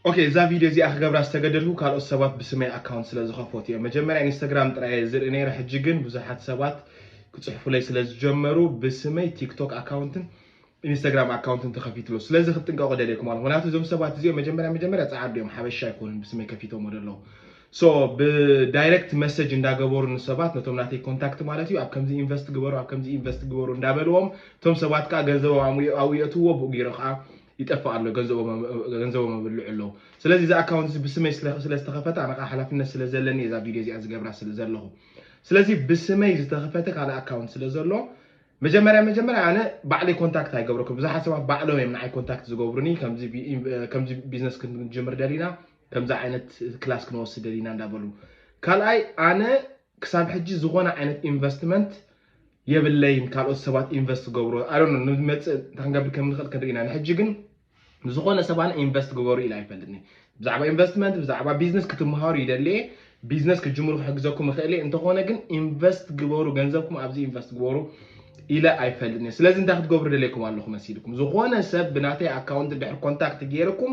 ኦኬ፣ እዛ ቪድዮ እዚኣ ክገብራ ዝተገደድኩ ካልኦት ሰባት ብስመይ ኣካውንት ስለ ዝኸፈቱ እዮም። መጀመርያ ኢንስታግራም ጥራይ እየ ዝርኢ ነይረ፣ ሕጂ ግን ብዙሓት ሰባት ክጽሕፉለይ ስለ ዝጀመሩ ብስመይ ቲክቶክ ኣካውንትን ኢንስታግራም ኣካውንትን ተኸፊትሎ። ስለዚ ክትጥንቀቁ ደልየኩም ኣለኹ። ምክንያቱ እዞም ሰባት እዚኦም መጀመርያ መጀመርያ ጸዓዱ እዮም፣ ሓበሻ ኣይኮኑን ብስመይ ከፊቶም ወደለዉ። ሶ ብዳይሬክት መሰጅ እንዳገበሩ ንሰባት ነቶም ናተይ ኮንታክት ማለት እዩ ኣብ ከምዚ ኢንቨስት ግበሩ ኣብ ከምዚ ኢንቨስት ግበሩ እንዳበልዎም እቶም ሰባት ከዓ ገንዘቦም ኣብኡ የእትዎ ብኡ ገይሩ ከዓ ይጠፍእ ኣሎ፣ ገንዘቦም ኣብልዑ ኣለዉ። ስለዚ እዚ ኣካውንት እዚ ብስመይ ስለ ዝተኸፈተ ኣነ ከዓ ሓላፍነት ስለ ዘለኒ እዛ ቪድዮ እዚኣ ዝገብራ ስለ ዘለኹ። ስለዚ ብስመይ ዝተኸፈተ ካልእ ኣካውንት ስለ ዘሎ መጀመርያ መጀመርያ ኣነ ባዕለይ ኮንታክት ኣይገብረኩም። ብዙሓት ሰባት ባዕሎም እዮም ንዓይ ኮንታክት ዝገብሩኒ፣ ከምዚ ቢዝነስ ክንጅምር ደሊና፣ ከምዚ ዓይነት ክላስ ክንወስድ ደሊና እንዳበሉ። ካልኣይ ኣነ ክሳብ ሕጂ ዝኾነ ዓይነት ኢንቨስትመንት የብለይን። ካልኦት ሰባት ኢንቨስት ገብሮ ኣሮን ንመፅእ እንታይ ክንገብር ከም ንኽእል ክንርኢ ኢና። ንሕጂ ግን ዝኾነ ሰብ ኣነ ኢንቨስት ግበሩ ኢለ ኣይፈልጥኒ። ብዛዕባ ኢንቨስትመንት ብዛዕባ ቢዝነስ ክትመሃሩ ይደልየ፣ ቢዝነስ ክጅምሩ ክሕግዘኩም ይኽእል እየ። እንተኾነ ግን ኢንቨስት ግበሩ፣ ገንዘብኩም ኣብዚ ኢንቨስት ግበሩ ኢለ ኣይፈልጥኒ። ስለዚ እንታይ ክትገብሩ ደልየኩም ኣለኹ መሲልኩም? ዝኾነ ሰብ ብናተይ ኣካውንት ድሕር ኮንታክት ገይርኩም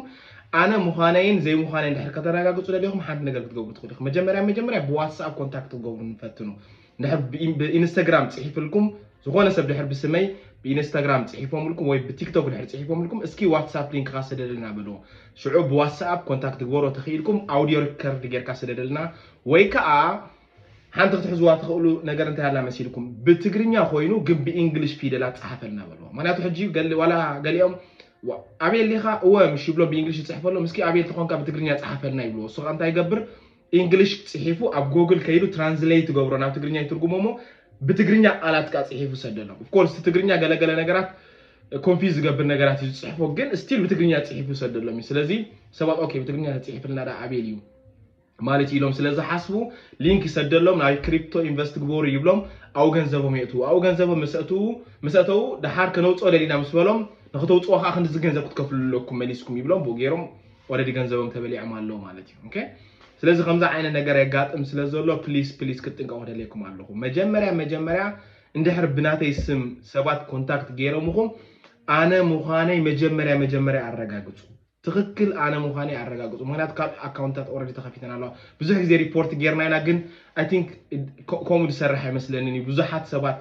ኣነ ምዃነይን ዘይምዃነይን ድሕር ከተረጋግፁ ደልኹም ሓንቲ ነገር ክትገብሩ ትኽእሉ ኢኹም። መጀመርያ መጀመርያ ብዋትስኣፕ ኮንታክት ክትገብሩ ንፈትኑ። ድሕር ብኢንስታግራም ፅሒፍልኩም ዝኾነ ሰብ ድሕር ብስመይ ብኢንስታግራም ፅሒፎምልኩም ወይ ብቲክቶክ ድሕር ፅሒፎምልኩም እስኪ ዋትሳፕ ሊንክካ ስደደልና በልዎ። ሽዑ ብዋትስኣፕ ኮንታክት ግበሮ ተኽኢልኩም ኣውዲዮ ሪከርድ ጌርካ ስደደልና። ወይ ከዓ ሓንቲ ክትሕዝዋ ትኽእሉ ነገር እንታይ ኣላ መሲልኩም? ብትግርኛ ኮይኑ ግን ብኢንግሊሽ ፊደላት ፀሓፈልና በልዎ። ምክንያቱ ሕጂ ዋላ ገሊኦም ኣቤል ዲኻ እወ ምሽ ይብሎም ብኢንግሊሽ ይፅሕፈሎም። እስኪ ኣቤል ተኾንካ ብትግርኛ ፀሓፈልና ይብልዎ። እሱ እንታይ ይገብር? ኢንግሊሽ ፅሒፉ ኣብ ጎግል ከይዱ ትራንስሌት ይገብሮ ናብ ትግርኛ ይትርጉሞ እሞ ብትግርኛ ቃላት ካ ፅሒፉ ሰደሎም። ኦፍኮርስ ትግርኛ ገለገለ ነገራት ኮንፊዝ ዝገብር ነገራት እዩ ዝፅሕፎ፣ ግን ስቲል ብትግርኛ ፅሒፉ ሰደሎም እዩ። ስለዚ ሰባት ኦኬ ብትግርኛ ተፅሒፍልና ዳ ኣቤል እዩ ማለት ኢሎም ስለ ዝሓስቡ ሊንክ ይሰደሎም፣ ናይ ክሪፕቶ ኢንቨስት ግበሩ ይብሎም። ኣብኡ ገንዘቦም የእትዉ። ኣብኡ ገንዘቦም ምስ ኣእትዉ ምስ ኣተዉ ደሓር ከነውፅኦ ደሊና ምስ በሎም ንክተውፅኦ ከዓ ክንድዚ ገንዘብ ክትከፍሉ ኣለኩም መሊስኩም ይብሎም። ብኡ ገይሮም ኦረዲ ገንዘቦም ተበሊዖም ኣለዉ ማለት እዩ። ኦኬ ስለዚ ከምዚ ዓይነት ነገር የጋጥም ስለ ዘሎ ፕሊስ ፕሊስ ክትጥንቀቁ ደልየኩም ኣለኹ። መጀመርያ መጀመርያ እንድሕር ብናተይ ስም ሰባት ኮንታክት ገይሮምኹም ኣነ ምዃነይ መጀመርያ መጀመርያ ኣረጋግፁ። ትኽክል ኣነ ምዃነይ ኣረጋግፁ። ምክንያቱ ካልእ ኣካውንታት ኦረዲ ተኸፊተን ኣለዋ። ብዙሕ ግዜ ሪፖርት ጌርና ኢና፣ ግን ኣይ ቲንክ ከምኡ ዝሰርሕ ኣይመስለንን እዩ። ብዙሓት ሰባት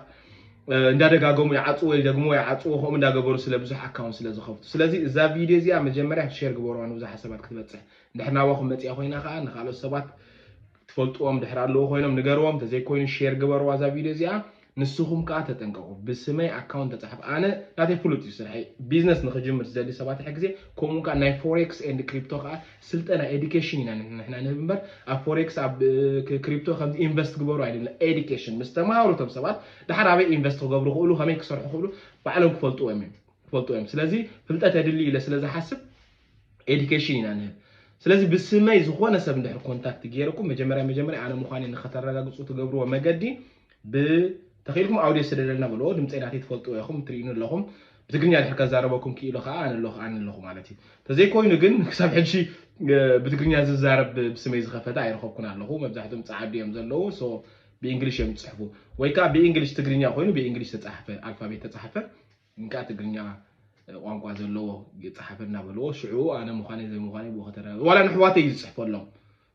እንዳደጋገሙ ይዓፅዎ ይደግሞ ይዓፅዎ ከምኡ እንዳገበሩ ስለ ብዙሕ ኣካውንት ስለ ዝኸፍቱ። ስለዚ እዛ ቪድዮ እዚኣ መጀመርያ ሼር ግበርዋ ንብዙሓት ሰባት ክትበፅሕ። እንድሕር ናባኹም መፅኣ ኮይና ከዓ ንካልኦት ሰባት ትፈልጥዎም ድሕር ኣለዉ ኮይኖም ንገርዎም። እንተዘይኮይኑ ሼር ግበርዋ እዛ ቪድዮ እዚኣ። ንስኹም ከዓ ተጠንቀቁ። ብስመይ ኣካውንት ተፃሕፍ። ኣነ ናተይ ፍሉጥ እዩ ስርሐይ። ቢዝነስ ንክጅምር ዝደሊ ሰባት ሕግዜ ከምኡ ከዓ ናይ ፎሬክስ ኤንድ ክሪፕቶ ከዓ ስልጠና ኤዱኬሽን ኢና ንሕና ንህብ እምበር ኣብ ፎሬክስ ኣብ ክሪፕቶ ከምዚ ኢንቨስት ግበሩ ኣይደለ። ኤዱኬሽን ምስ ተምሃሩ እቶም ሰባት ድሓር ኣበይ ኢንቨስት ክገብሩ ክእሉ ከመይ ክሰርሑ ክእሉ ባዕሎም ክፈልጥዎ እዮም ክፈልጥዎ እዮም። ስለዚ ፍልጠት የድሊ ኢለ ስለ ዝሓስብ ኤዱኬሽን ኢና ንህብ። ስለዚ ብስመይ ዝኾነ ሰብ እንድሕር ኮንታክት ገይርኩም መጀመርያ መጀመርያ ኣነ ምዃነይ ንኸተረጋግፁ ትገብርዎ መገዲ ብተኽኢልኩም ኣውዲዮ ስደደልና በልዎ። ድምፀይ ናተይ ትፈልጥዎ ኢኹም ትርእዩኒ ኣለኹም። ብትግርኛ ድሕር ከዛረበኩም ክኢሎ ከዓ ኣነ ኣለኹ ኣነ ኣለኹ ማለት እዩ። ተዘይኮይኑ ግን ክሳብ ሕጂ ብትግርኛ ዝዛረብ ብስመይ ዝኸፈተ ኣይረኸብኩን ኣለኹ። መብዛሕትኦም ፀዓዱ እዮም ዘለዉ። ብእንግሊሽ እዮም ዝፅሕፉ ወይ ከዓ ብእንግሊሽ ትግርኛ ኮይኑ ብእንግሊሽ ተፃሕፈ ኣልፋቤት ተፃሕፈ እንካ ትግርኛ ቋንቋ ዘለዎ ይፅሓፈ እናበልዎ ሽዑ ኣነ ምዃነይ ዘይምዃነይ ብኡ ከተረ ዋላ ንሕዋተይ እዩ ዝፅሕፈሎም።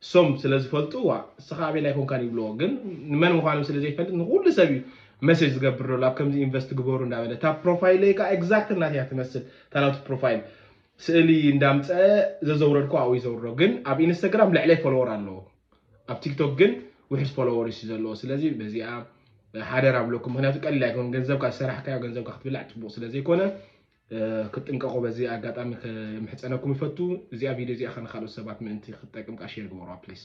እሶም ስለ ዝፈልጡ ዋ እስኻ ኣቤል ኣይኮንካን ይብልዎ። ግን ንመን ምዃኖም ስለ ዘይፈልጥ ንኩሉ ሰብ እዩ መሴጅ ዝገብር ዘሎ ኣብ ከምዚ ኢንቨስት ግበሩ እንዳበለ እታ ፕሮፋይለይ ከዓ ኤግዛክት ናትያ ትመስል እታ ናቱ ፕሮፋይል ስእሊ እንዳምፀ ዘዘውረድኩ ኣብኡ ይዘውርዶ። ግን ኣብ ኢንስታግራም ልዕለይ ፎሎወር ኣለዎ ኣብ ቲክቶክ ግን ውሕስ ፎሎወርስ እዩ ዘለዎ። ስለዚ በዚኣ ሓደራ ብለኩም። ምክንያቱ ቀሊል ኣይኮን ገንዘብካ ዝሰራሕካዮ ገንዘብካ ክትብላዕ ፅቡቅ ስለ ዘይኮነ ክትጥንቀቁ በዚ ኣጋጣሚ ምሕፀነኩም ይፈቱ። እዚኣ ቪድዮ እዚኣ ከንካልኦት ሰባት ምእንቲ ክትጠቅም ቃ ሼር ግበሩ ፕሊስ።